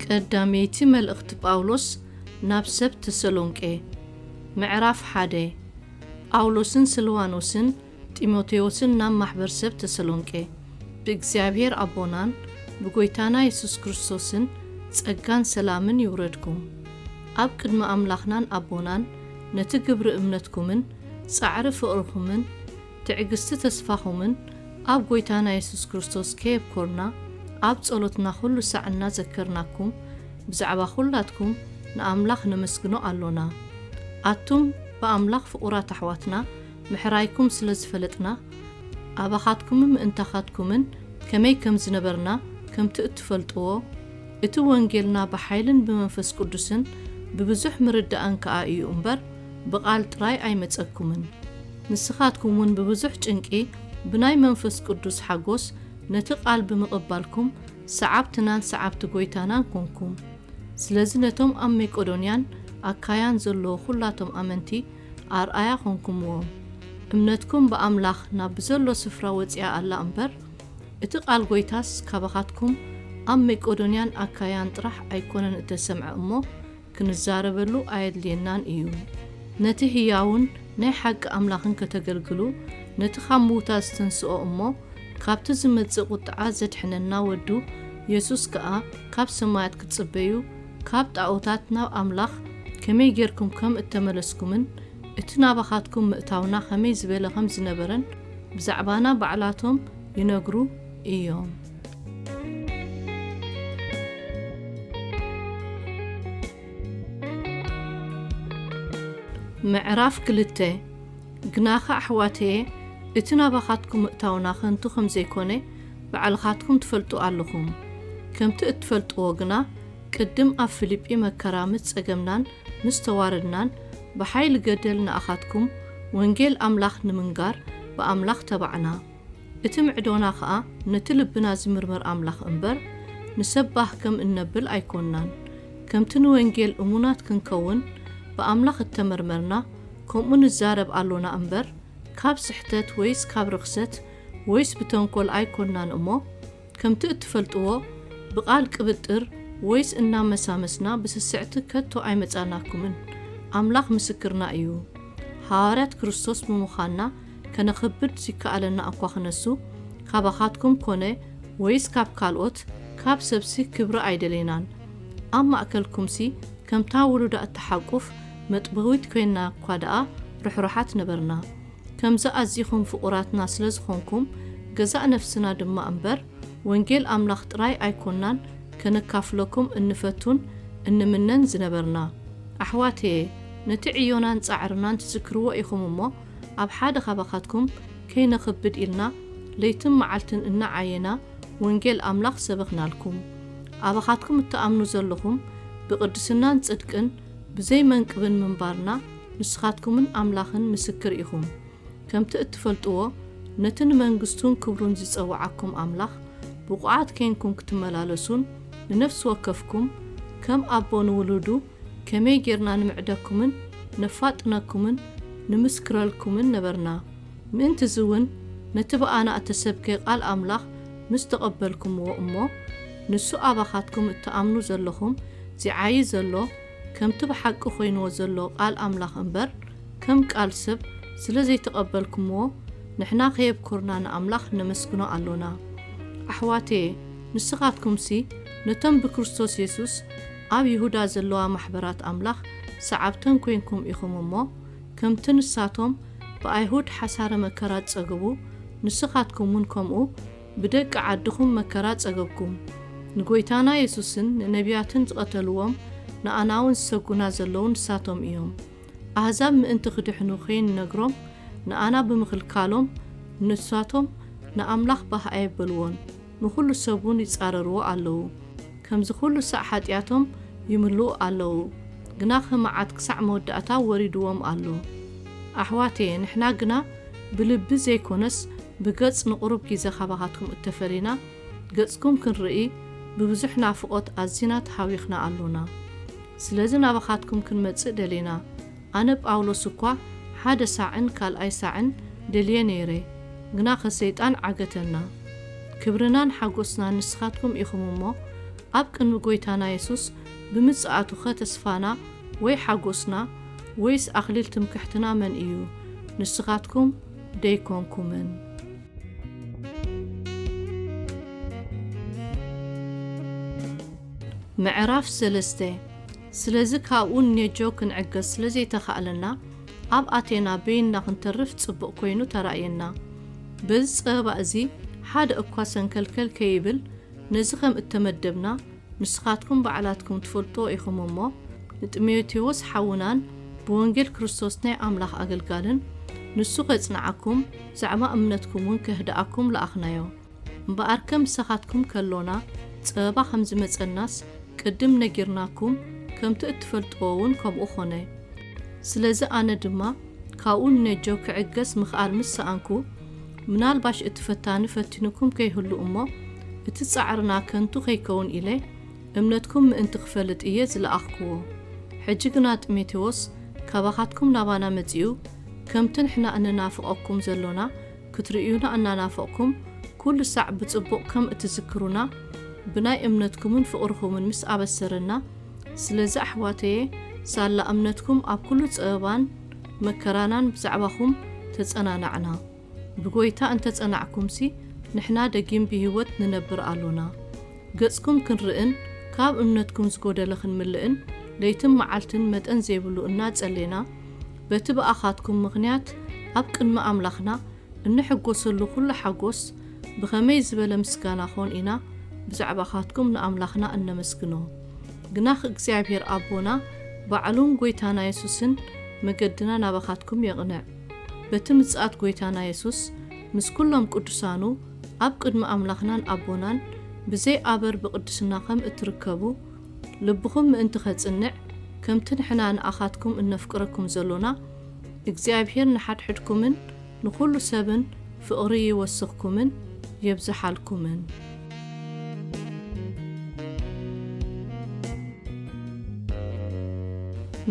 ቀዳመይቲ መልእኽቲ ጳውሎስ ናብ ሰብ ተሰሎንቄ። ምዕራፍ ሓደ። ጳውሎስን ስልዋኖስን ጢሞቴዎስን ናብ ማሕበር ሰብ ተሰሎንቄ። ብእግዚኣብሔር ኣቦናን ብጎይታና የሱስ ክርስቶስን ጸጋን ሰላምን ይውረድኩም። ኣብ ቅድሚ ኣምላኽናን ኣቦናን ነቲ ግብሪ እምነትኩምን ጻዕሪ ፍቕርኹምን ትዕግስቲ ተስፋኹምን ኣብ ጎይታና የሱስ ክርስቶስ ከየብኮርና፣ ኣብ ጸሎትና ኩሉ ሳዕ እናዘከርናኩም ብዛዕባ ኩላትኩም ንኣምላኽ ነመስግኖ ኣሎና። ኣቱም ብኣምላኽ ፍቑራት ኣሕዋትና ምሕራይኩም ስለ ዝፈለጥና፣ ኣባኻትኩምን ምእንታኻትኩምን ከመይ ከም ዝነበርና ከምቲ እትፈልጥዎ፣ እቲ ወንጌልና ብሓይልን ብመንፈስ ቅዱስን ብብዙሕ ምርዳእን ከኣ እዩ እምበር፣ ብቓል ጥራይ ኣይመጸኩምን። ንስኻትኩም እውን ብብዙሕ ጭንቂ ብናይ መንፈስ ቅዱስ ሓጎስ ነቲ ቃል ብምቕባልኩም ሰዓብትናን ሰዓብቲ ጎይታናን ኮንኩም። ስለዚ ነቶም ኣብ መቄዶንያን ኣካያን ዘለዉ ኩላቶም ኣመንቲ ኣርኣያ ኾንኩምዎም። እምነትኩም ብኣምላኽ ናብ ብዘሎ ስፍራ ወጺኣ ኣላ እምበር፣ እቲ ቃል ጎይታስ ካባኻትኩም ኣብ መቄዶንያን ኣካያን ጥራሕ ኣይኮነን እተሰምዐ እሞ፣ ክንዛረበሉ ኣየድልየናን እዩ። ነቲ ህያውን ናይ ሓቂ ኣምላኽን ከተገልግሉ፣ ነቲ ካብ ምዉታት ዝተንስኦ እሞ ካብቲ ዝመጽእ ቁጥዓ ዘድሕነና ወዱ የሱስ ከኣ ካብ ሰማያት ክትጽበዩ፣ ካብ ጣኦታት ናብ ኣምላኽ ከመይ ጌርኩም ከም እተመለስኩምን፣ እቲ ናባኻትኩም ምእታውና ኸመይ ዝበለ ኸም ዝነበረን ብዛዕባና ባዕላቶም ይነግሩ እዮም። ምዕራፍ ክልተ። ግናኸ ኣሕዋተየ፣ እቲ ናባኻትኩም ምእታውና ኸንቱ ኸም ዘይኮነ ባዕልኻትኩም ትፈልጡ ኣለኹም። ከምቲ እትፈልጥዎ ግና፣ ቅድም ኣብ ፊልጲ መከራ ምስ ጸገምናን ምስ ተዋረድናን፣ ብሓይሊ ገደል ንኣኻትኩም ወንጌል ኣምላኽ ንምንጋር ብኣምላኽ ተባዕና። እቲ ምዕዶና ኸኣ ነቲ ልብና ዝምርምር ኣምላኽ እምበር፣ ንሰብ ባህ ከም እነብል ኣይኮንናን። ከምቲ ንወንጌል እሙናት ክንከውን ብኣምላኽ እተመርመርና፣ ከምኡ ንዛረብ ኣሎና እምበር፣ ካብ ስሕተት ወይስ ካብ ርኽሰት ወይስ ብተንኮል ኣይኮንናን እሞ፣ ከምቲ እትፈልጥዎ፣ ብቓል ቅብጥር ወይስ እናመሳመስና ብስስዕቲ ከቶ ኣይመጻናኩምን። ኣምላኽ ምስክርና እዩ። ሃዋርያት ክርስቶስ ብምዃንና ከነኽብድ ዚከኣለና እኳ ክነሱ፣ ካባኻትኩም ኮነ ወይስ ካብ ካልኦት፣ ካብ ሰብሲ ክብሪ ኣይደሌናን። ኣብ ማእከልኩምሲ ከምታ ውሉዳ እተሓቁፍ መጥበዊት ኮይንና እኳ ደኣ ርሕሩሓት ነበርና። ከምዚ ኣዚኹም ፍቑራትና ስለ ዝኾንኩም፣ ገዛእ ነፍስና ድማ እምበር፣ ወንጌል ኣምላኽ ጥራይ ኣይኮንናን ከነካፍለኩም እንፈቱን እንምነን ዝነበርና። ኣሕዋተየ፣ ነቲ ዕዮናን ጻዕርናን ትዝክርዎ ኢኹም እሞ፣ ኣብ ሓደ ካባኻትኩም ከይነኽብድ ኢልና ለይትን መዓልትን እናዓየና ወንጌል ኣምላኽ ሰበኽናልኩም። ኣባኻትኩም እትኣምኑ ዘለኹም ብቕድስናን ጽድቅን ብዘይ መንቅብን ምንባርና ንስኻትኩምን ኣምላኽን ምስክር ኢኹም። ከምቲ እትፈልጥዎ፣ ነቲ ንመንግስቱን ክብሩን ዝጸውዓኩም ኣምላኽ ብቑዓት ኬንኩም ክትመላለሱን ንነፍሲ ወከፍኩም ከም ኣቦ ንውሉዱ ከመይ ጌርና ንምዕደኩምን ነፋጥነኩምን ንምስክረልኩምን ነበርና። ምእንትዚ እውን ነቲ ብኣና እተሰብከ ቃል ኣምላኽ ምስ ተቐበልኩምዎ እሞ፣ ንሱ ኣባኻትኩም እትኣምኑ ዘለኹም ዚዓዪ ዘሎ፣ ከምቲ ብሓቂ ኮይንዎ ዘሎ ቃል ኣምላኽ እምበር፣ ከም ቃል ሰብ ስለ ዘይተቐበልኩምዎ፣ ንሕና ከየብኮርና ንኣምላኽ ነመስግኖ ኣሎና። ኣሕዋተየ፣ ንስኻትኩምሲ ነቶም ብክርስቶስ የሱስ ኣብ ይሁዳ ዘለዋ ማሕበራት ኣምላኽ ሰዓብተን ኮይንኩም ኢኹም እሞ፣ ከምቲ ንሳቶም ብኣይሁድ ሓሳረ መከራ ዝጸገቡ፣ ንስኻትኩም እውን ከምኡ ብደቂ ዓድኹም መከራ ጸገብኩም። ንጎይታና የሱስን ንነቢያትን ዝቐተልዎም፣ ንኣና እውን ዝሰጉና ዘለዉ ንሳቶም እዮም። ኣህዛብ ምእንቲ ክድሕኑ ከይንነግሮም፣ ንኣና ብምኽልካሎም፣ ንሳቶም ንኣምላኽ ባህ ኣየበልዎን፣ ንኹሉ ሰብ እውን ይጻረርዎ ኣለዉ። ከምዚ ኩሉ ሳዕ ሓጢኣቶም ይምልኡ ኣለዉ፣ ግናኸ መዓት ክሳዕ መወዳእታ ወሪድዎም ኣሎ። ኣሕዋተየ፣ ንሕና ግና ብልቢ ዘይኮነስ ብገጽ ንቑሩብ ግዜ ካባኻትኩም እተፈሊና፣ ገጽኩም ክንርኢ ብብዙሕ ናፍቖት ኣዚና ተሃዊኽና ኣሎና። ስለዚ ናባኻትኩም ክንመጽእ ደሊና። ኣነ ጳውሎስ እኳ ሓደ ሳዕን ካልኣይ ሳዕን ደልየ ነይረ፣ ግናኸ ሰይጣን ዓገተና። ክብርናን ሓጎስናን ንስኻትኩም ኢኹም እሞ፣ ኣብ ቅድሚ ጐይታና የሱስ ብምጽኣቱኸ ተስፋና ወይ ሓጐስና ወይስ ኣኽሊል ትምክሕትና መን እዩ? ንስኻትኩም ደይኮንኩምን። ምዕራፍ ሰለስተ። ስለዚ ካብኡ ንነጆ ክንዕገስ ስለ ዘይተኻእለና፣ ኣብ ኣቴና በይንና ክንተርፍ ጽቡቕ ኮይኑ ተራእየና። በዚ ጸበባ እዚ ሓደ እኳ ሰንከልከል ከይብል፣ ነዚ ከም እተመደብና ንስኻትኩም ባዕላትኩም ትፈልጥዎ ኢኹም እሞ፣ ንጢሞቴዎስ ሓውናን ብወንጌል ክርስቶስ ናይ ኣምላኽ ኣገልጋልን፣ ንሱ ኼጽንዓኩም፣ ዛዕባ እምነትኩም እውን ኬህድኣኩም ለኣኽናዮ። እምበኣርከ ምሳኻትኩም ከሎና፣ ጸበባ ከም ዝመጸናስ ቅድም ነጊርናኩም፣ ከምቲ እትፈልጥዎ እውን ከምኡ ኾነ። ስለዚ ኣነ ድማ ካብኡ ንነጆ ክዕገስ ምኽኣል ምስ ሰኣንኩ፣ ምናልባሽ እቲ ፈታኒ ፈቲኑኩም ከይህሉ እሞ፣ እቲ ጻዕርና ከንቱ ከይከውን ኢለ፣ እምነትኩም ምእንቲ ክፈልጥ እየ ዝለኣኽኩዎ። ሕጂ ግና ጢሞቴዎስ ካባኻትኩም ናባና መጺኡ፣ ከምቲ ንሕና እንናፍቐኩም ዘሎና ክትርእዩና እናናፈቕኩም፣ ኩሉ ሳዕ ብጽቡቕ ከም እትዝክሩና፣ ብናይ እምነትኩምን ፍቕርኹምን ምስ ኣበሰረና፣ ስለዚ ኣሕዋተየ፣ ሳላ እምነትኩም ኣብ ኩሉ ጸበባን መከራናን ብዛዕባኹም ተጸናናዕና። ብጐይታ እንተ ጸናዕኩምሲ፣ ንሕና ደጊም ብህይወት ንነብር ኣሎና። ገጽኩም ክንርእን ካብ እምነትኩም ዝጎደለ ክንምልእን ለይትን መዓልትን መጠን ዘይብሉ እናጸሌና፣ በቲ ብኣኻትኩም ምኽንያት ኣብ ቅድሚ ኣምላኽና እንሕጎሰሉ ኩሉ ሓጎስ ብኸመይ ዝበለ ምስጋና ኾን ኢና ብዛዕባኻትኩም ንኣምላኽና እነመስግኖ። ግናኽ እግዚኣብሔር ኣቦና ባዕሉን ጐይታና የሱስን መገድና ናባኻትኩም የቕንዕ። በቲ ምጽኣት ጐይታና የሱስ ምስ ኩሎም ቅዱሳኑ ኣብ ቅድሚ ኣምላኽናን ኣቦናን ብዘይ ኣበር ብቕድስና ከም እትርከቡ ልብኹም ምእንቲ ኸጽንዕ፣ ከምቲ ንሕና ንኣኻትኩም እነፍቅረኩም ዘሎና፣ እግዚኣብሔር ንሓድሕድኩምን ንኹሉ ሰብን ፍቕሪ ይወስኽኩምን የብዝሓልኩምን።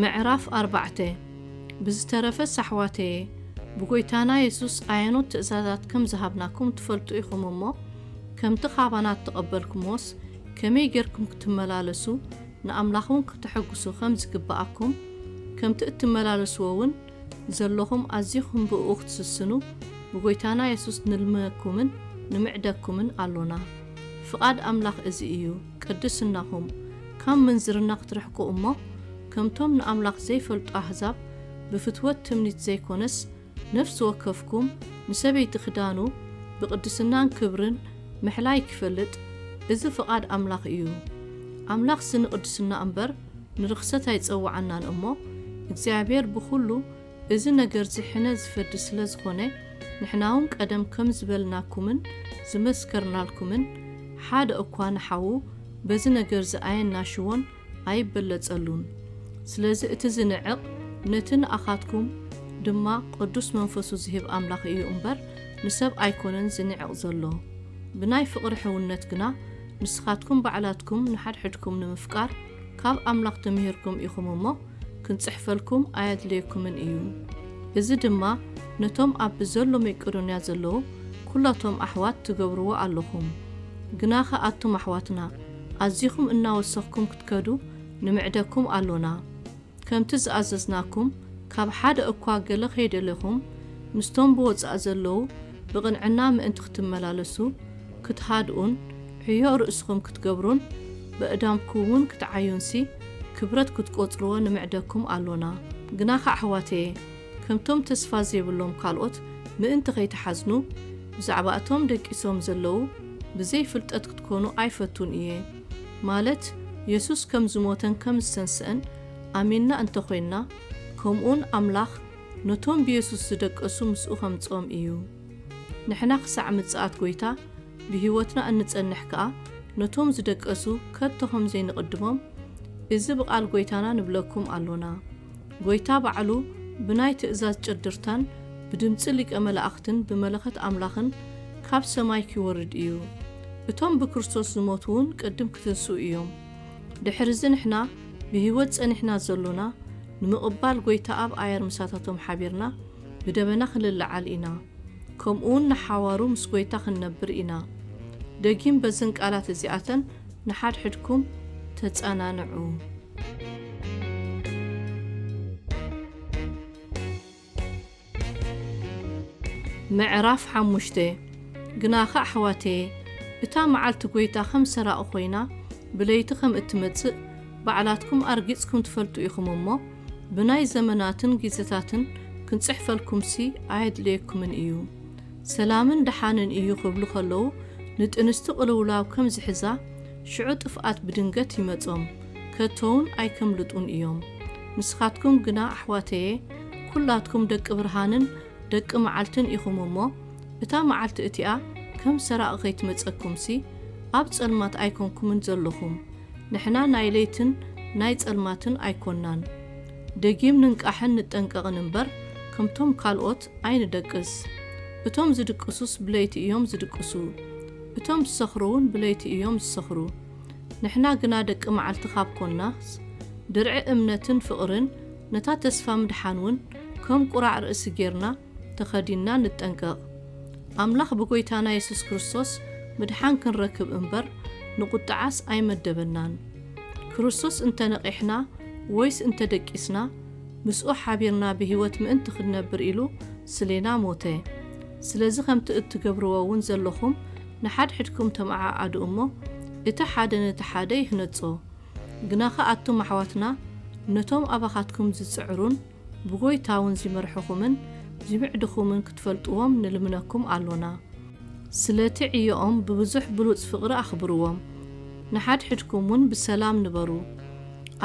ምዕራፍ ኣርባዕተ። ብዝተረፈስ ኣሕዋተየ፣ ብጐይታና የሱስ ኣየኖት ትእዛዛት ከም ዝሃብናኩም ትፈልጡ ኢኹም እሞ፣ ከምቲ ኻባና እተቐበልኩምዎስ፣ ከመይ ጌርኩም ክትመላለሱ፣ ንኣምላኽ እውን ክተሐጉሱ ከም ዝግብኣኩም፣ ከምቲ እትመላለስዎ እውን ዘለኹም ኣዚኹም ብእኡ ክትስስኑ፣ ብጐይታና የሱስ ንልምነኩምን ንምዕደኩምን ኣሎና። ፍቓድ ኣምላኽ እዚ እዩ፣ ቅድስናኹም፣ ካብ ምንዝርና ክትርሕቁ እሞ፣ ከምቶም ንኣምላኽ ዘይፈልጡ ኣህዛብ፣ ብፍትወት ትምኒት ዘይኮነስ፣ ነፍሲ ወከፍኩም ንሰበይቲ ክዳኑ ብቕድስናን ክብርን ምሕላይ ክፈልጥ፣ እዚ ፍቓድ ኣምላኽ እዩ። ኣምላኽሲ ንቕድስና እምበር ንርኽሰት ኣይጸውዓናን እሞ፣ እግዚኣብሔር ብኹሉ እዚ ነገርዚ ሕነ ዝፈዲ ስለ ዝኾነ፣ ንሕና እውን ቀደም ከም ዝበልናኩምን ዝመስከርናልኩምን፣ ሓደ እኳ ንሓዉ በዚ ነገርዚ ኣየናሽዎን ኣይበለጸሉን። ስለዚ እቲ ዝንዕቕ ነቲ ንኣኻትኩም ድማ ቅዱስ መንፈሱ ዝህብ ኣምላኽ እዩ እምበር፣ ንሰብ ኣይኮነን ዝንዕቕ ዘሎ። ብናይ ፍቕሪ ሕውነት ግና ንስኻትኩም ባዕላትኩም ንሓድሕድኩም ንምፍቃር ካብ ኣምላኽ ተምሂርኩም ኢኹም እሞ፣ ክንጽሕፈልኩም ኣየድልየኩምን እዩ። እዚ ድማ ነቶም ኣብ ብዘሎ መቄዶንያ ዘለዉ ኩላቶም ኣሕዋት ትገብርዎ ኣለኹም። ግናኸ ኣቱም ኣሕዋትና፣ ኣዚኹም እናወሰኽኩም ክትከዱ ንምዕደኩም ኣሎና። ከምቲ ዝኣዘዝናኩም፣ ካብ ሓደ እኳ ገለ ከይደለኹም፣ ምስቶም ብወጻኢ ዘለዉ ብቕንዕና ምእንቲ ክትመላለሱ፣ ክትሃድኡን፣ ዕዮ ርእስኹም ክትገብሩን፣ በእዳምኩምውን ክትዓዩንሲ፣ ክብረት ክትቆጽርዎ ንምዕደኩም ኣሎና። ግናኸ ኣሕዋተየ፣ ከምቶም ተስፋ ዘይብሎም ካልኦት ምእንቲ ከይትሓዝኑ፣ ብዛዕባ እቶም ደቂሶም ዘለዉ ብዘይ ፍልጠት ክትኮኑ ኣይፈቱን እየ። ማለት፣ የሱስ ከም ዝሞተን ከም ዝተንስአን ኣሚንና እንተ ኾይንና፣ ከምኡውን ኣምላኽ ነቶም ብየሱስ ዝደቀሱ ምስኡ ከምጽኦም እዩ። ንሕና ክሳዕ ምጽኣት ጐይታ ብህይወትና እንጸንሕ ከኣ፣ ነቶም ዝደቀሱ ከቶ ከም ዘይንቕድሞም፣ እዚ ብቓል ጐይታና ንብለኩም ኣሎና። ጐይታ ባዕሉ ብናይ ትእዛዝ ጭድርታን ብድምጺ ሊቀ መላእኽትን ብመለኸት ኣምላኽን ካብ ሰማይ ኪወርድ እዩ። እቶም ብክርስቶስ ዝሞቱ እውን ቅድም ክትንስኡ እዮም። ድሕርዚ ንሕና ብህይወት ጸኒሕና ዘሎና፣ ንምቕባል ጐይታ ኣብ ኣየር ምሳታቶም ሓቢርና ብደበና ክንለዓል ኢና። ከምኡውን ንሓዋሩ ምስ ጐይታ ክንነብር ኢና። ደጊም በዘን ቃላት እዚኣተን ንሓድሕድኩም ተጸናንዑ። ምዕራፍ ሓሙሽተ። ግናኸ ኣሕዋተየ፣ እታ መዓልቲ ጐይታ ከም ሰራቒ ኾይና ብለይቲ ከም እትመጽእ ባዕላትኩም ኣርጊጽኩም ትፈልጡ ኢኹም እሞ፣ ብናይ ዘመናትን ግዜታትን ክንጽሕፈልኩምሲ ኣየድልየኩምን እዩ። ሰላምን ደሓንን እዩ ክብሉ ከለዉ፣ ንጥንስቲ ቅልውላው ከም ዝሕዛ፣ ሽዑ ጥፍኣት ብድንገት ይመጾም፣ ከቶውን ኣይከምልጡን እዮም። ንስኻትኩም ግና ኣሕዋተየ፣ ኩላትኩም ደቂ ብርሃንን ደቂ መዓልትን ኢኹም እሞ፣ እታ መዓልቲ እቲኣ ከም ሰራቒ ኸይትመጸኩምሲ፣ ኣብ ጸልማት ኣይኮንኩምን ዘለኹም። ንሕና ናይ ለይትን ናይ ጸልማትን ኣይኮናን። ደጊም ንንቃሕን ንጠንቀቕን እምበር፣ ከምቶም ካልኦት ኣይንደቅስ። እቶም ዝድቅሱስ ብለይቲ እዮም ዝድቅሱ፣ እቶም ዝሰኽሩ እውን ብለይቲ እዮም ዝሰኽሩ። ንሕና ግና ደቂ መዓልቲ ካብ ኮናስ፣ ድርዒ እምነትን ፍቕርን፣ ነታ ተስፋ ምድሓን እውን ከም ቁራዕ ርእሲ ጌርና ተኸዲንና ንጠንቀቕ። ኣምላኽ ብጐይታና የሱስ ክርስቶስ ምድሓን ክንረክብ እምበር፣ ንቁጥዓስ ኣይመደበናን። ክርስቶስ እንተ ነቒሕና ወይስ እንተ ደቂስና፣ ምስኡ ሓቢርና ብህይወት ምእንቲ ክንነብር ኢሉ ስሌና ሞተ። ስለዚ ከምቲ እትገብርዎ እውን ዘለኹም ንሓድሕድኩም ተመዓዓዱ እሞ፣ እቲ ሓደ ነቲ ሓደ ይህነጾ። ግናኸ ኣቱም ኣሕዋትና፣ ነቶም ኣባኻትኩም ዝጽዕሩን ብጐይታ እውን ዚመርሑኹምን ዚምዕዱኹምን ክትፈልጥዎም ንልምነኩም ኣሎና። ስለቲ ዕዮኦም ብብዙሕ ብሉጽ ፍቕሪ ኣኽብርዎም። ንሓድሕድኩም እውን ብሰላም ንበሩ።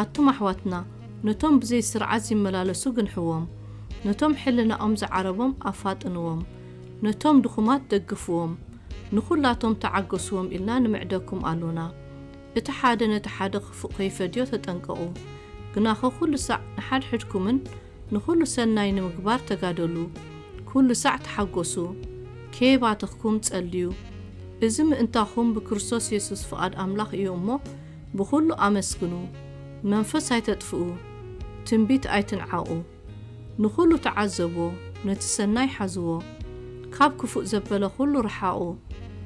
ኣቱም ኣሕዋትና፣ ነቶም ብዘይ ስርዓት ዚመላለሱ ግንሕዎም። ነቶም ሕልናኦም ዝዓረቦም ኣፋጥንዎም። ነቶም ድኹማት ደግፍዎም። ንኹላቶም ተዓገስዎም ኢልና ንምዕደኩም ኣሎና። እቲ ሓደ ነቲ ሓደ ክፉእ ከይፈድዮ ተጠንቀቑ። ግናኸ ኩሉ ሳዕ ንሓድሕድኩምን ንኹሉ ሰናይ ንምግባር ተጋደሉ። ኩሉ ሳዕ ተሓጎሱ። ከየባተኽኩም ጸልዩ። እዚ ምእንታኹም ብክርስቶስ የሱስ ፍቓድ ኣምላኽ እዩ እሞ፣ ብኹሉ ኣመስግኑ። መንፈስ ኣይተጥፍኡ። ትንቢት ኣይትንዓቑ። ንኹሉ ተዓዘብዎ፣ ነቲ ሰናይ ሓዝዎ። ካብ ክፉእ ዘበለ ኹሉ ርሓቑ።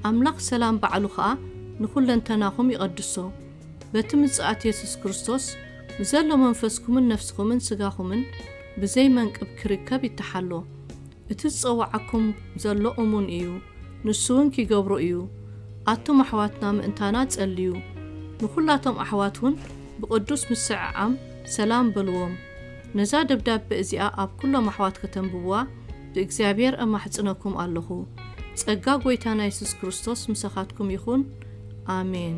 ኣምላኽ ሰላም ባዕሉ ኸኣ ንኹለንተናኹም ይቐድሶ። በቲ ምጽኣት የሱስ ክርስቶስ ብዘሎ መንፈስኩምን ነፍስኹምን ስጋኹምን ብዘይ መንቅብ ክርከብ ይተሓሎ። እቲ ዝጸውዓኩም ዘሎ እሙን እዩ፣ ንሱ እውን ኪገብሮ እዩ። ኣቱም ኣሕዋትና ምእንታና ጸልዩ። ንኹላቶም ኣሕዋት እውን ብቕዱስ ምስዕዓም ሰላም በልዎም። ነዛ ደብዳበ እዚኣ ኣብ ኩሎም ኣሕዋት ከተንብብዋ ብእግዚኣብሔር እማሕጽነኩም ኣለኹ። ጸጋ ጐይታና የሱስ ክርስቶስ ምሳኻትኩም ይኹን። ኣሜን።